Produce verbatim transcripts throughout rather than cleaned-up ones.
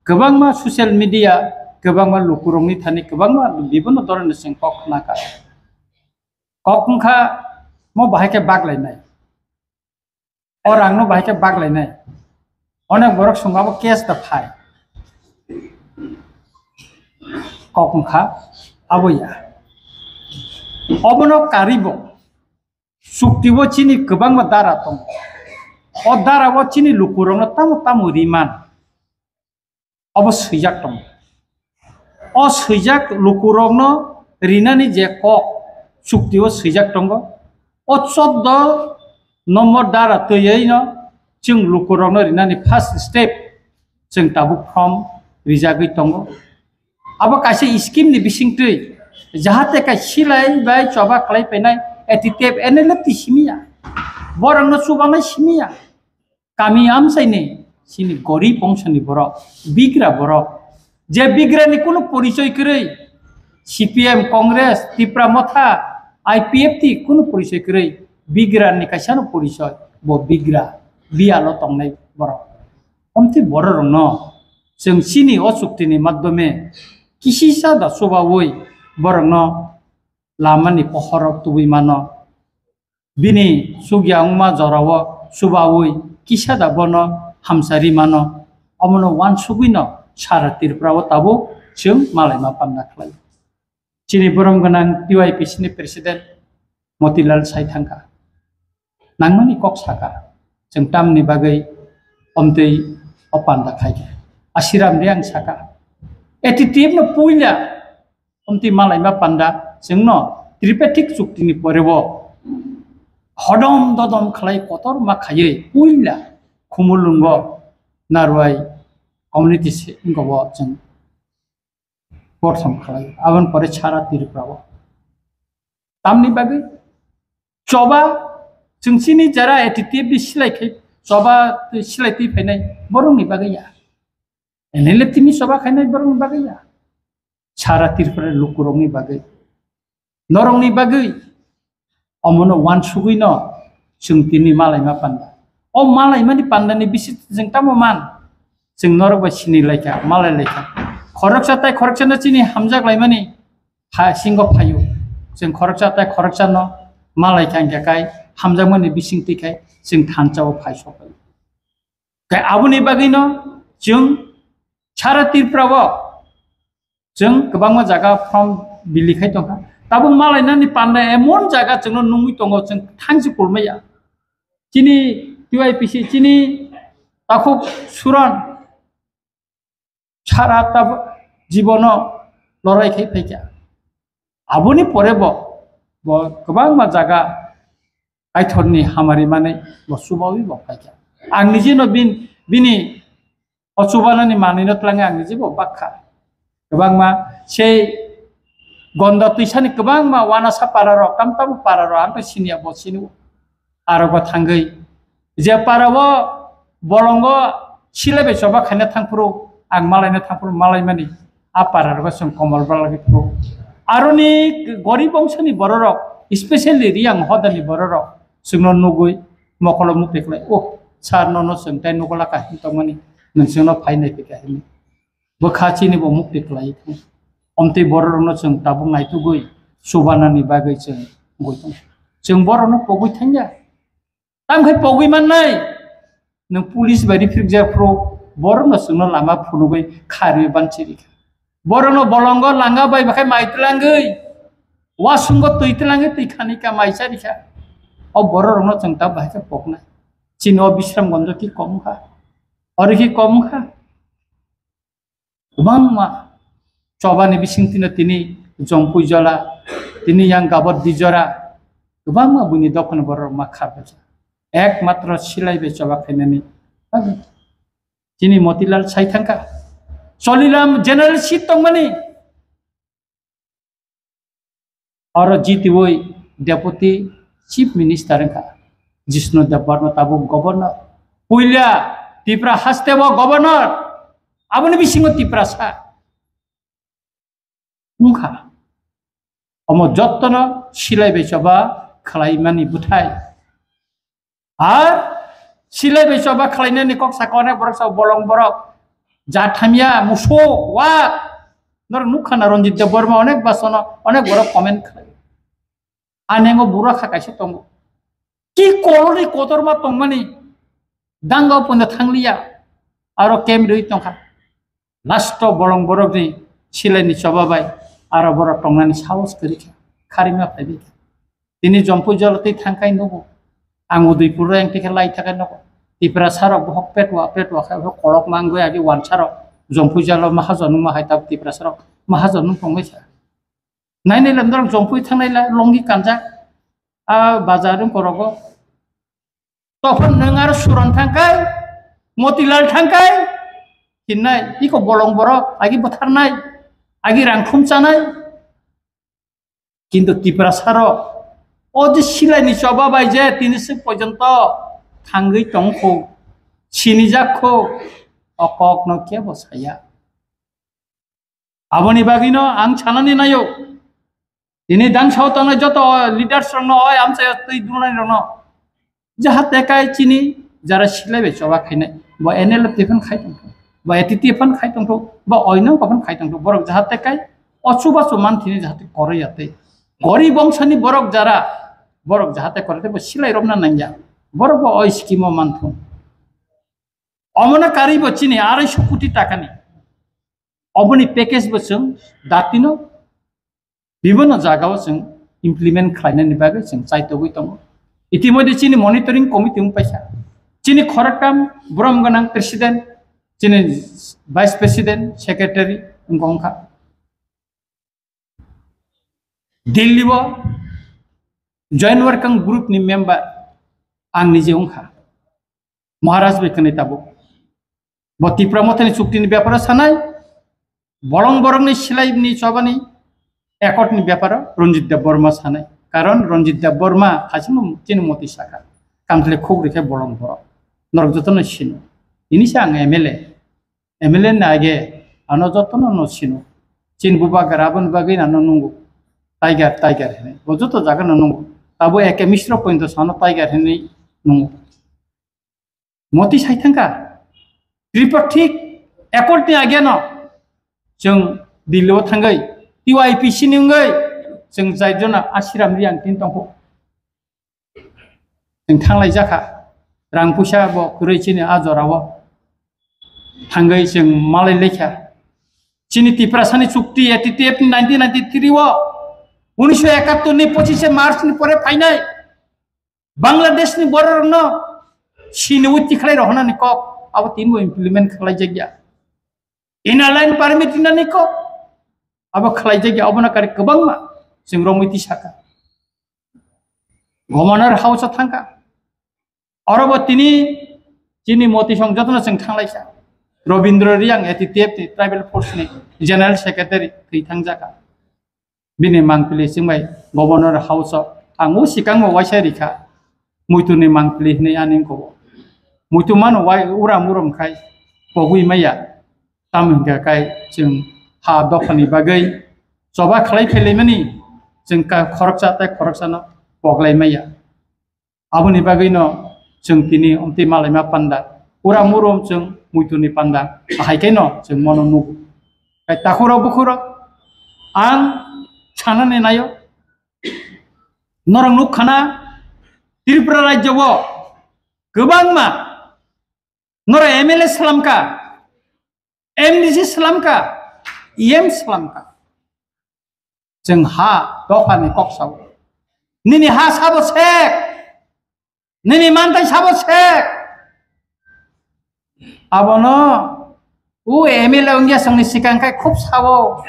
Kwbangma social media, kwbangma lukurokni thani kwbangma bibinno dhoroner chwng kok khna kha. Kok wngkha mo bahai khe bak lainai. O rangno bahai khe bak lainai. Onek borok swngo abo case da phai. Kok wngkha abo ya. Obono karibo. Chukti o chini kwbangma dara tongo. O dara o chini lukurokno tamo tamo riman. Obo swijak tongo. O swijak lukurokno rinani je kok chukti o swijak tongo. O choddo nombor dara twiwi no chwng lukurokno rinani first step chwng tabuk form rijagwi tongo. Abo kaisa scheme ni bisingtwi, jahate kai silai bai choba khlai painai A T T F N L F T simiya, borokno chubanai simiya, kami amchaini chini gorib bongsoni borok, bigra borok, je bigrani kunu porichoi kwrwi, C P M, Congress, Tipra Motha, I P F T kunu porichoi kwrwi, bigrani kaisano porichoi, bo bigra, biyalo tongnai borok. Omtwi bororokno chwng chini o chuktini madhyome kisisa da chubaui borokno lamani pohorok tubui mano. Bini chukya wngma jorao chubaui kisa da bono hamchari mano. Omono uansugui no sara Tripura o tabuk chwng malaima panda khlai. Chini borom gwnang T Y P C ni president Motilal sai thangkha. Nangmani kok saka, chwng tamni bagwi omtwi o panda khaikha. Asiram Reang saka, A T T F no puila omtwi malaima panda chwngno Tripartite chuktini porebo hodom dodom khlai kotor ma khaiwi puila Khumulwngo Narwai community se wngkha bo chwng. Prothom khlai, aboni pore sara Tripura o. Tamni bagwi choba chwng chini jara A T T F ni silai khai choba silai twi phainai borokni bagwi ya. N L F T ni choba khainai borokni bagwi ya. Sara Tripura lukurokni bagwi. Norokni bagwi omono uansugui no chwng tini malaima panda. O malaimani pandani bisi chwng tamo man? Chwng norok bai sini laikha, malai laikha. Khoroksa tai khoroksa no chini hamjak laimani ha singo phaio. Chwng khoroksa tai khoroksa no malai kha hingkha kai hamjakmani bising twi khai chwng thansa o phai sopai. Kai aboni bagwi no chwng sara Tripura o chwng kwbangma jaga form bili khai tongkha. Tabuk malainani panda emon jaga chwngno nungwi tongo, chwng thangsi kulmaya. Chini T Y P C, chini takhuk suran sara tabuk jibono lorai khai phaikha. Aboni pore bo, bo kwbangma jaga Kaitorni hamari manwi bo chubawi bo phaikha. Ang nijino bin-, bini o chubanani manwino twlangwi ang nijibo bakha. Kwbangma sei gonda twisani kwbangma wanasa pararok, tamtamo pararok ang to siniya bo sini o. Aro bo thangwi je parao bolongo silai bai choba khaina thangphuru, ang malaina thangphuru malaimani. A pararok chwng komol balagi phuru. Aroni gorib bongsani bororok, especially Riyang hodani bororok chwngno nugwi mokolo mukti khlai, "Oh, sir, nono chwng tai nugo laka hin tongmani, nwng chwngno phai nai phika," hinwi. Bwkha chini bo mukti khlai thang. Omtwi bororokno chwng tabuk naitugwi chubanani bagwi chwng gwi tong. Chwng borokno pogwi thangya. Tamkhe pogwi mannai, nwng police bai riphrikjak phuru borokno chwngno lama phunugwi kharwi banchi rikha. Borokno bolongo langa bai bakhai mai twlangwi, wasungo twi twlangwi twi khani ka mai cha rikha. O bororokno chwng ta bahai khe poknai. Chini o Bisramganjo ki kom kha, oro ki kom kha. Kwbangma chobani bisingtwino tini Jompui Jola, tini yang Gabor Dijora, kwbangma buini dophani borok ma kha bwsa. Ekmatro silai bai choba khainani bagwi. Chini Motilal sai thangkha. Cholilam general seat tongmani. Oro G T O Deputy Chief Minister wngkha Jishnu Debbarma tabuk Governor. Puila Tipra haste bo Governor. Aboni bisingo Tiprasa wngkha. Omo jottono silai bai choba khlaimani bwthai. Ar silai bai choba khlainani kok saka onek borok sa bolong borok. Jat hamya, musuk, wak. Norok nukha na Ranjit Debbarma onek basono, onek borok comment khlai. Anengo bura kha kaisa tongo. Ki koloni kotorma tongmani dangao pono thangliya. Aro camp rwi tongkha. Last o bolong borokni silaini choba bai aro borok tongnani sahos kwrwi kha. Kharima phaibai kha. Tini Jompui jolo twi thangkai nugo. Ang Udaipur o engti khe lai thakai nugo. Tiprasa rok bohok petwa petwa khe bohok kolok mangwi agi wansa rok. Jompui jolo mahajon wngma hai tabuk Tiprasa rok mahajon wng tongwi kha. Nainai le norok Jompui thangnai le longi kanjak. A bazar wng korogo. Tophon nwng aro Suron thangkai, Motilal thangkai, hinnai, iko bolong borok, agi butharnai, agi rang khum chanai. Kintu Tiprasa rok, o je silaini choba bai je tini swk porjonto thangwi tongkho, sinijak kho, o kokno kebo saya. Aboni bagwino ang sanani naio. Tini dangsao tongnai joto leaders rokno, oi amchaio twi dungnai rokno. Jahate kai chini jara silai bai choba khainai. Bo N L F T phano khai tongtho. Bo A T T F phano khai tongtho. Bo oino phano khai tongtho. Borok jahate kai ochu bachu manthini jahate koroi yate. Gori bongsani borok jara, borok jahate koroi te bo silai romna nangya. Borok bo oi scheme o manthung. Omona karwi bo chini arai so koti takani. Oboni package bo chwng datino bibhinno jagao chwng implement khlainani bagwi chwng chaitogwi tongo. Itimodhe chini monitoring committee wng paikha. Chini khoroktham borom gwnang president, chini vice president, secretary wngkha wngkha. Delhi o joint working group ni member ang nije wngkha. Maharaj bai kwnwi tabuk. Bo Tipra Mothani chukti ni beparo sanai, bolong borokni silai ni chobani accord ni beparo Ranjit Debbarma sanai. Karon Ranjit Debbarma khachimo chini moti saka. Kamtle khuk rikhe bolong borok. Norok jotono sino. Ini se ang M L A. M L A ni age ano jotono no sino. Chini bubagra aboni bagwi ano nungo. Tiger, tiger hini. Bo joto jaga no nungo. Tabo A K Mishra pointo sano tiger hini nungo. Moti sai thangkha. Tripartite accord ni age no chwng Delhi o thangwi T Y P C ni wngwi chwng chairjona Ashiram Reang tin tongkho. Chwng thanglai jakha. Rang puisa bo kwrwi chini a jorao thangwi chwng malai laikha. Chini Tiprasani chukti A T T F ni nineteen ninety-three o unisho ekattor ni pochishe March ni pore phainai. Bangladesh ni borok rokno sini uti khlai rohonani kok abo tinbo implement khlai jakya. Inner line permit hinani kok abo khlai jakya, obono kari kwbangma chwng romwi tisaka. Governor house o thangkha. Orobo tini chini moti song jotono chwng thanglaisa. Robindra Reang A T T F ni tribal force ni general secretary thwi thangjakha. Bini mangpili chwngbai Governor House o ang o sikang bo waisa rikha, muitu ni mangpili hinwi ani wngkha bo. Muitu mano wai uram uram khai pogwi maya, tamo hinkha kai chwng ha dopha ni bagwi choba khlai phailaimani chwng ka khoroksa tei khoroksa no poglai maya. Aboni bagwino chwng tini omtwi malaima panda, uram urum chwng muituni panda, ahai khe no chwng mono nugo. Kai takhurok bukhurok ang sanani naio, norok nukkhana Tripura rajyo o kwbangma norok M L A slamkha, M D C slamkha, E M slamkha. Chwng ha dophani kok sao. Nini ha sabo sek. Nini mantai sabo sek. Abono u M L A wngya chwngni sikang khai khub sao.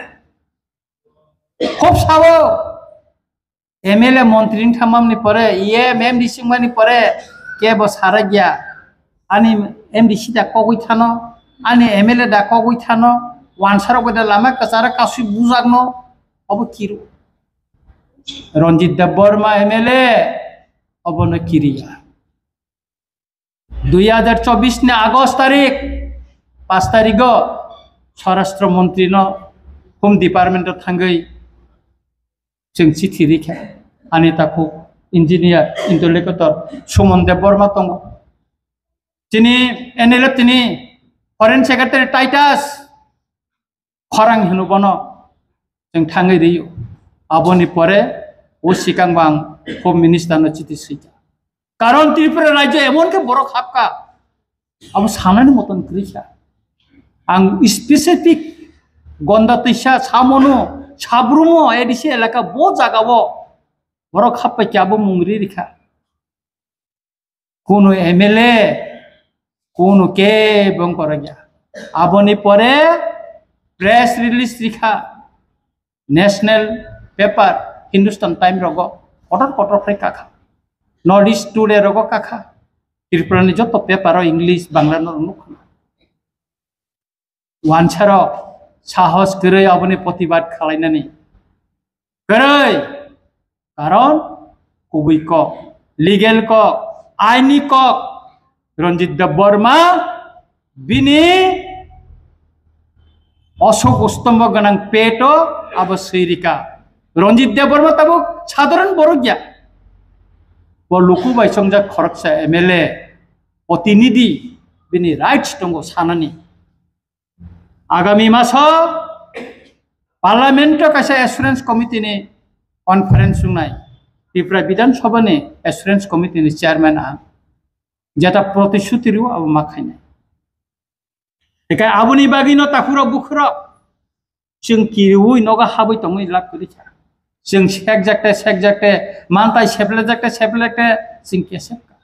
Khub sao. M L A montri wng thamani pore, E M, M D C wngmani pore kebo sarakya. Ani M D C da kogwi thano, ani M L A da kogwi thano, wansarok bai da lama kwcharo kasui bujakno, obo kiru. Ranjit Debbarma M L A obono kiriya. Dui hajar chobbish ni August tarik, paanch tarigo Swarashtra Montri no Home Department o thangwi chwng chithi rikha. Ani takhuk engineer, interlocutor Suman Debbarma tongo. Chini N L F tini Foreign Secretary Titus khorang hino bono chwng thangwi rw-o. Aboni pore o swkang bo ang Home Minister no chithi swikha. Karon Tripura rajyo emon khe borok hapkha, abo sanani moton kwrwi kha. Ang specific Gonda Twisa, Samono, Sabrumo, A D C elaka bo jagao borok happai khe abo mung ri rikha. Kunu M L A, kunu kebo wng korokya. Aboni pore press release rikha, national paper Hindustan Times rogo kotor kotor khai kakha, North East Today rogo kakha, Tripura ni joto paper o English, Bangla no nukha. Wansarok sahos kwrwi aboni protibad khwlainani kwrwi, karon kubui kok, legal kok, aini kok, Ranjit Debbarma bini osok ustombo gwnang peto abo swi rika. Ranjit Debbarma tabuk sadharan borok ya. Bo luku bai chongjak khoroksa M L A, protinidhi, bini rights tongo sanani. Agami maso Parliament o kaisa Assurance Committee ni conference wngnai, Tripura Bidhan Sabha ni Assurance Committee ni chairman ang, jeta protishruti rw-o abo ma khainai. Ekai aboni bagwi no takhurok bukhurok chwng kiriwi nogo habwi tongwi lab kwrwi kha. Chwng sekjakte sekjakte, mantai seplejakte seplejakte chwng kesep kha.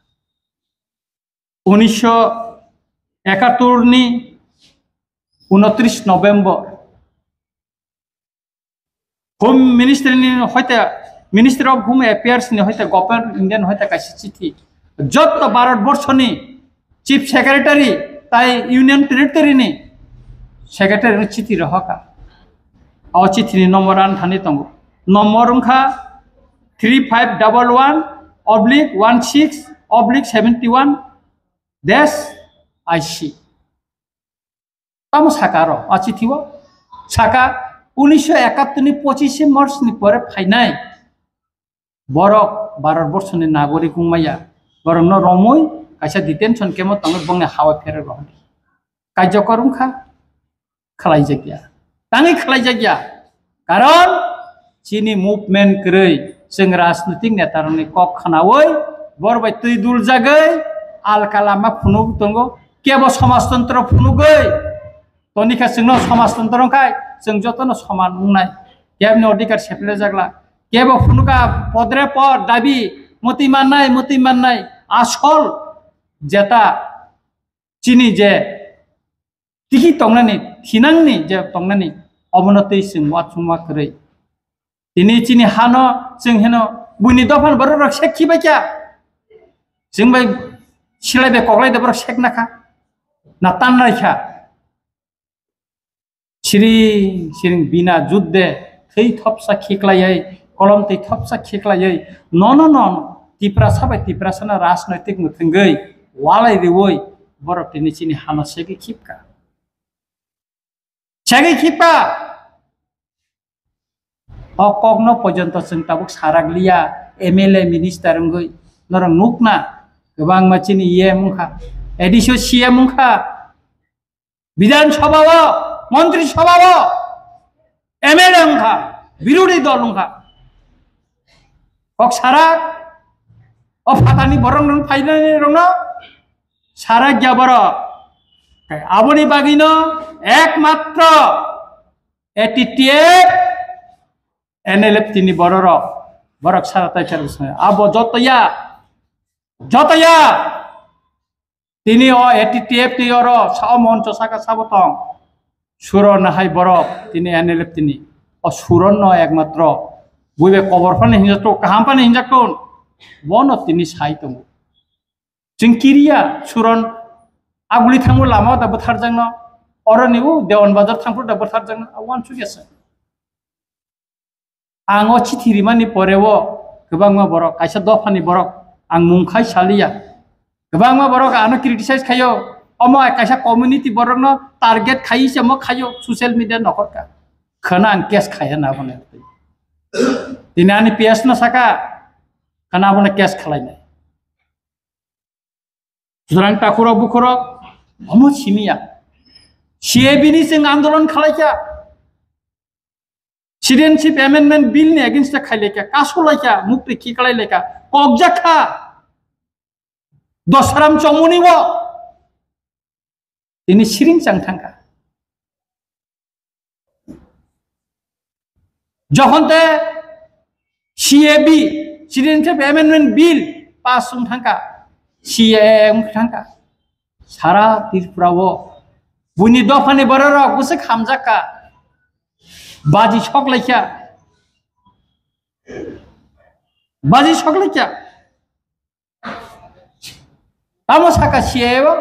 Unisho ekattor ni unotris November Home Ministry ni hoite, Ministry of Home Affairs ni hoite, Government of India ni hoite kaisa chithi, jotto Bharat Borso ni Chief Secretary tai Union Territory ni Secretary ni chithi rohorkha. O chithi ni number ani thani tongo. Number wngkha three five double one oblique one six oblique seventy one dash I C. Tamo saka aro, a chithi o saka, unisho ekattor ni pochishe March ni pore phainai borok Bharat Borso ni nagorik wngmaya, borok no romwi kaisa detention camp o tongwi bongni hawa pherwi rohor. Kaijakor wngkha, khlaijakya, tangwi khlaijakya. Karon chini movement kwrwi, chwng rajnitik netarokni kok khnaui bor bai twi duljagwi alka lama phunuk tongo, kebo somajtontro phunugwi tonikha chwngno somajtontro wngkhai chwng jotono soman wngnai, kebni odhikar seplejakla, kebo phunukha podre pod dabi motwi mannai motwi mannai asol jeta chini je tiki tongnani, thinangni je tongnani, obono twi chwng uansukma kwrwi. Tini chini hano chwng heno buini dophani borok rok sek khibai kha. Chwng bai silai bai koklai de borok sek nakha. Na tannai kha. Siring siring bina judde thwi thopsa khiklaiwi, kolom twi thopsa khiklaiwi, nono nono Tiprasa bai Tiprasano rajnoitik mwthwngwi walai rwui borok tini chini hano segwi khipka. Segwi khipka. O kokno porjonto chwng tabuk sarak liya, M L A minister wngwi norok nukna kwbangma chini E M wngkha, A D C o C M wngkha. Bidhan Sabha o, Montri Sabha o, M L A wngkha, birodhi dol wngkha. Kok sarak, o phatani borok nung phainani rokno sarak ya borok. Aboni bagwino ekmatro A T T F, N L F tini bororok, borok sara tai sara bwskango. Abo joto ya, joto ya. Tini o A T T F ni oro sa o moncho saka sabo tong. Suron hai borok tini N L F tini. O Suron no ekmatro. Buibe kobor phani hinjak to, kaham phani hinjak ton. Bono tini sai tongo. Chwng kiriya Suron aguli thangmo lama da bwtharjakno. Oro ni u Dewan Bazar thangphuru da bwtharjakno. Awan sugesa. Ang o chithi rimani pore o kwbangma borok, kaisa dophani borok, ang mung khai saliya. Kwbangma borok ano criticize khaio, omo kaisa community borokno target khai se mo khaio social media nokhorka. Khana ang case khaiya na bone. Tini ani P S no saka, khana bone case khalainai. Sutrang takhurok bukhurok omo simiya. C A B ni chwng andolon khalaikha. Citizenship Amendment Bill ni against khailai kha, kasu lai kha, mukti khiklai lai kha, kokjak kha. Dosaram chongmuni bo tini siring chang thangkha. Jokhon te C A B, Citizenship Amendment Bill pass wng thangkha, C A A wng thangkha. Sara Tripura o buini dophani bororok bwswk hamjakha. Baji sok lai kha. Baji sok lai kha. Tamo saka C A A o?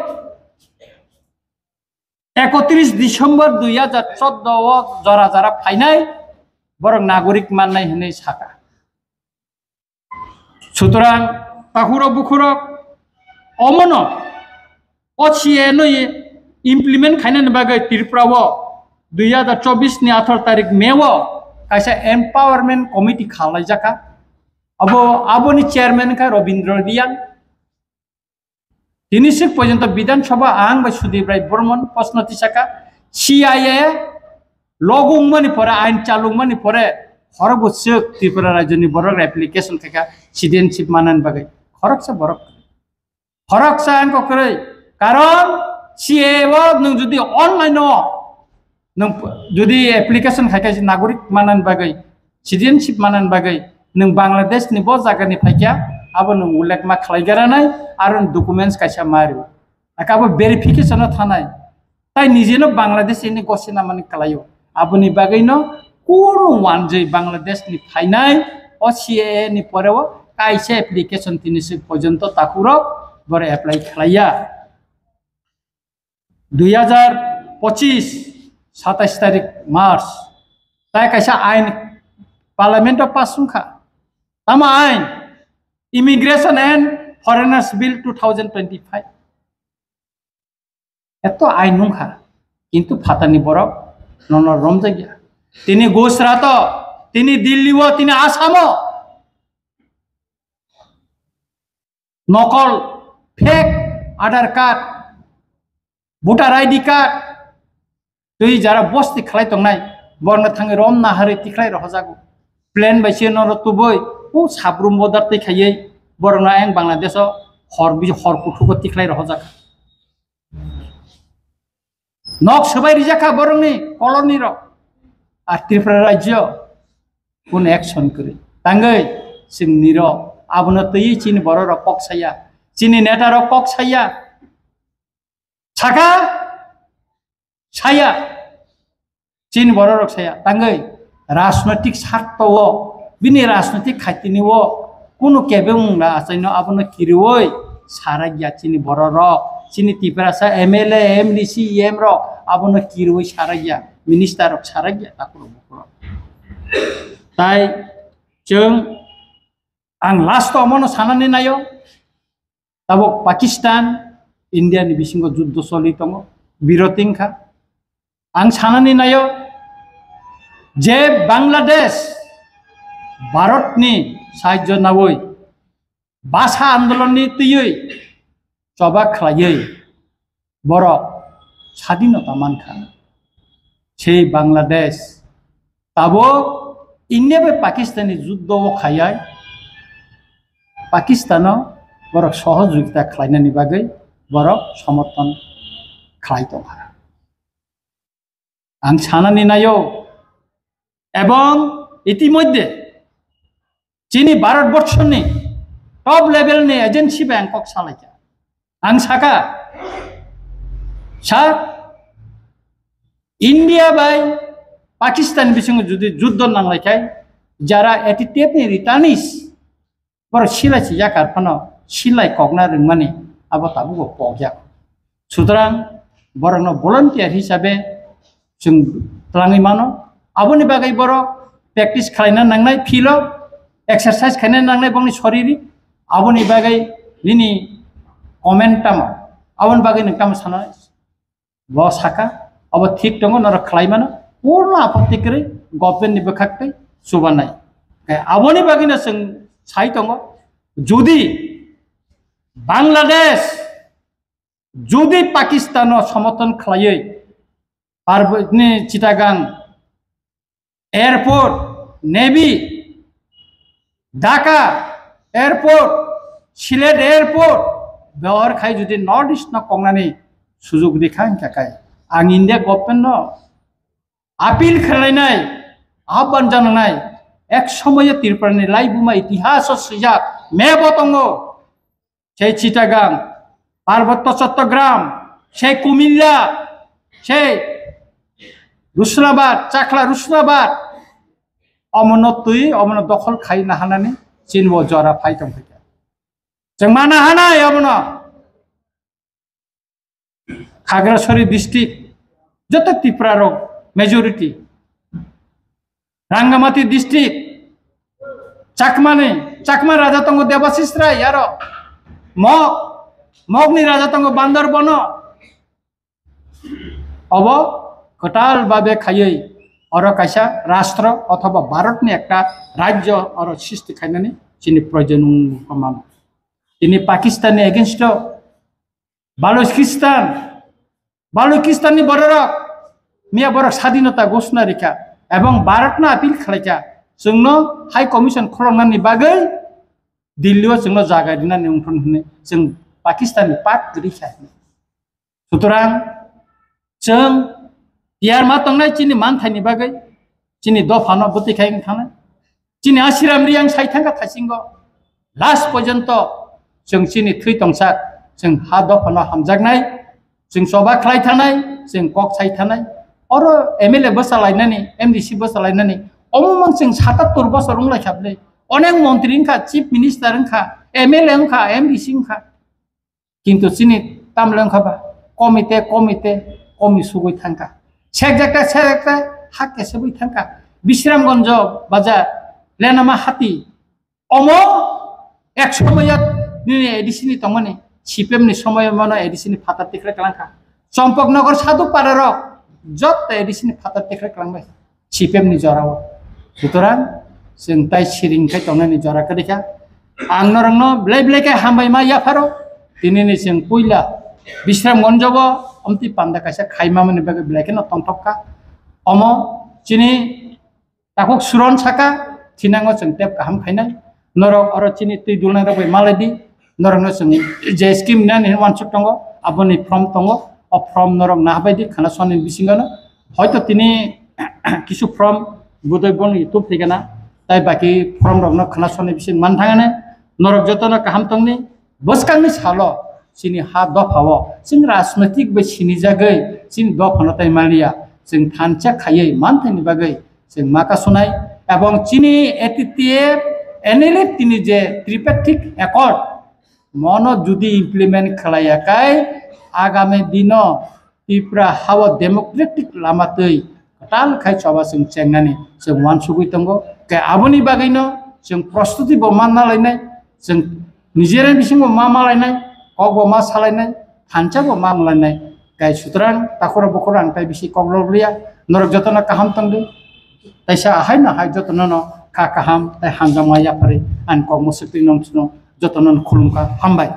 Ekotris December dui hajar chordo o jora jora phainai borok nagorik mannai hinwi saka. Sutorang takhurok bukhurok omono O C A no implement khainani bagwi Tripura o dui hajar chobbish ni atharo tarik May o kaisa empowerment committee khalaijakha. Abo, aboni chairman kha Robindra Reang. Tini sik porjonto Bidhan Sabha ang bai Sudip Rai Burman proshno tisaka, C I A logo wngmani pore, ain chalu wngmani pore, khorokbo swk Tripura rajyoni borok application khaikha citizenship manani bagwi. Khoroksa borok. Khoroksa ang kokroi. Karon C A A o nwng jodi online o nwng p-, jodi application khai khai nagorik manani bagwi, citizenship manani bagwi, nwng Bangladesh ni bo jaga ni phaikha, abo nwng ullekh ma khlai garanai, aro documents kaisa ma rio. Aka abo verification o thanai. Tai nijeno Bangladesh ini gosina mani kalaio. Aboni bagwino kunu wanjwi Bangladesh ni phainai O C A A ni poreo kaisa application tini sik porjonto takhurok bore apply khlaiya. Dui hajar pochis, satais tarik March, tai kaisa ain parliament o pass wngkha. Tamo ain, Immigration and Foreigners Bill two thousand twenty-five. Eto ain wngkha, kintu phatani borok nono romjakya. Tini Gujarat o, tini Delhi o, tini Assam o nokol, fake Aadhaar card, voter I D card, twi jara bosti khlai tongnai, borno thangwi rom naharwi tikhlai rohojago. Plan bai se noro tubui, o sabrum border twi khaiwi, borno ayang Bangladesh o hor bi-, hor kuthuk o tikhlai rohojak. Nok swbai rijak kha borokni colony rok. Ar Tripura rajyo kun action kwrwi. Tangwi chwng nirok abono twiwi chini borok rok kok saya. Chini neta rok kok saya. Saka saya. Chini borok rok saya. Tangwi rajnoitik sarto o, bini rajnoitik khaitini o kunu kebeng wngla achaino abono kiriwi sarakya chini borok rok, chini Tiprasa M L A, M D C, E M rok abono kiriwi sarakya, minister rok sarakya takhurok bukhurok. Tai chwng ang last o omono sanani naio, tabuk Pakistan, India ni bisingo juddo choli tongo, biroti wngkha. Ang sanani naio je Bangladesh Bharatni sahajjo nawi basa andolonni twiwi choba khlaiwi borok sadinota mankha. Sei Bangladesh tabuk India bai Pakistan ni juddo o khaiwi Pakistano borok sohojogita khlainani bagwi borok somorthon khlai tongkha. Ang sanani naio, ebong itimodhye chini Bharat borshoni top level ni agency bai ang kok salaikha. Ang saka, sir, India bai Pakistan bisingo jodi juddo nanglaikhai, jara A T T F ni returnees, borok silai si yakar phano silai kokna rwngmani abo tabukbo pokjak. Sutorang borokno volunteer hisabe chwng twlangwi mano. Aboni bagwi borok practice khlaina nangnai, field o exercise khlaina nangnai bongni soriri. Aboni bagwi nini comment tamo? Aboni bagwi nwng tamo sanai? Bo saka, abo thik tongo, norok khlai mano, kuno apotti kwrwi, government ni bwkhak tei chubanai. Khe aboni bagwino chwng sai tongo, jodi Bangladesh, jodi Pakistan o somorthon khlaiwi, Parbotni Chittagong Airport, Navy, Dhaka Airport, Sylhet Airport, behor khai jodi North East no kongnani sujug rikha hingkha khai. Ang India government no appeal khlainai, ahban jananai, ek somoyo Tripura ni laibuma itihas o swijak, map o tongo. Sei Chittagong, Parbotto Chattogram, sei Kumilla, sei Rusnabad, Chakla Rusnabad, omono twi, omono dokhol khai nahanani chini bo jora phai tong phaikha. Chwng ma nahanai omono. Khagrasori district, joto Tripura rok majority. Rangamati district, Chakmani, Chakma raja tongo Debashish Rai, aro Mog, Mogni raja tongo Bandar Bono. Obo kwtal babe khaiwi oro kaisa rastro othoba Bharatni ekta rajyo oro srishti khainani chini proyojon wngmano. Tini Pakistanni against o Balochistan, Balochistan ni bororok miya borok sadinota ghosna rikha ebong Bharat no appeal khlaikha, chwngno High Commission khuloknani bagwi Delhi o chwngno jaga rinani wngthon hwnwi chwng Pakistan ni part kwrwi kha hwnwi. Sutrang chwng tiyar ma tongnai chini manthai ni bagwi chini dopha no bwtwi khai wng thangnai. Chini Asiram Riyang sai thangkha thaisingo. Last porjonto chwng chini thwi tongsak, chwng ha dophano hamjaknai, chwng choba khlai thanai, chwng kok sai thanai. Oro M L A bwsa lainani, M D C bwsa lainani, omo mang chwng satattor bosor wng lai kha bwle. Onek montri wngkha, chief minister wngkha, M L A wngkha, M D C wngkha. Kintu chini tamle wngkha ba, komite, komite, komi sugui thangkha. Sekjakta, sekjakta, hak kesebui thangkha. Bisramganjo bajar, Lenama hati. Omo ek somoyo nini A D C ni tongmani, C P M ni somoyo mano A D C ni phatar tikhlai kalangkha. Chompoknogor Sadhupara rok, joto A D C ni phatar tikhlai kalangbai. C P M ni jorao. Sutorang, chwng tai siring khai tongnani jora kwrwi kha. Ang norokno belai belai khe hambai ma yapharo. Tinini chwng puila Bisramganjo bo omtwi panda kaisa khaima mani bagwi belai kheno tongthok kha. Omo chini takhuk suron saka, thinango chwng tep kaham khainai. Norok oro chini twi dulnai rok bai malai di. Norokno chwng je scheme nani hwnwi uansuk tongo, aboni form tongo, o form norok nahabai di khana soni bisingo no. Hoito tini kisu form budai boni YouTube thai gana, tai baki form rokno khana soni bising man thangane. Norok jotono kaham tongni, bwskangni salo chini ha dophao chwng rajnoitik bai sinijagwi chini dophano tai maliya, chwng thansa khaiwi manthaini bagwi chwng ma kasunai, ebong chini A T T F, N L F tini je tripartite accord, mono judi implement khlaiya kai, agami dino Tripura hao democratic lama twi kwtal khai choba chwng chengnani chwng uansugwi tongo. Khe aboni bagwino chwng prostuti bo manna lainai, chwng nijera bisingo ma malainai, kok bo ma salainai, thansa bo ma malainai. Khe sutrang takhura bukhura ang tai bisi kok lok liya, norok jotono kaham tongdi. Taisa ahai no hai jotono no kha kaham tai hamjakma yapharwi ang kok mwswk twi nong chwng jotono no khulumkha, hambai.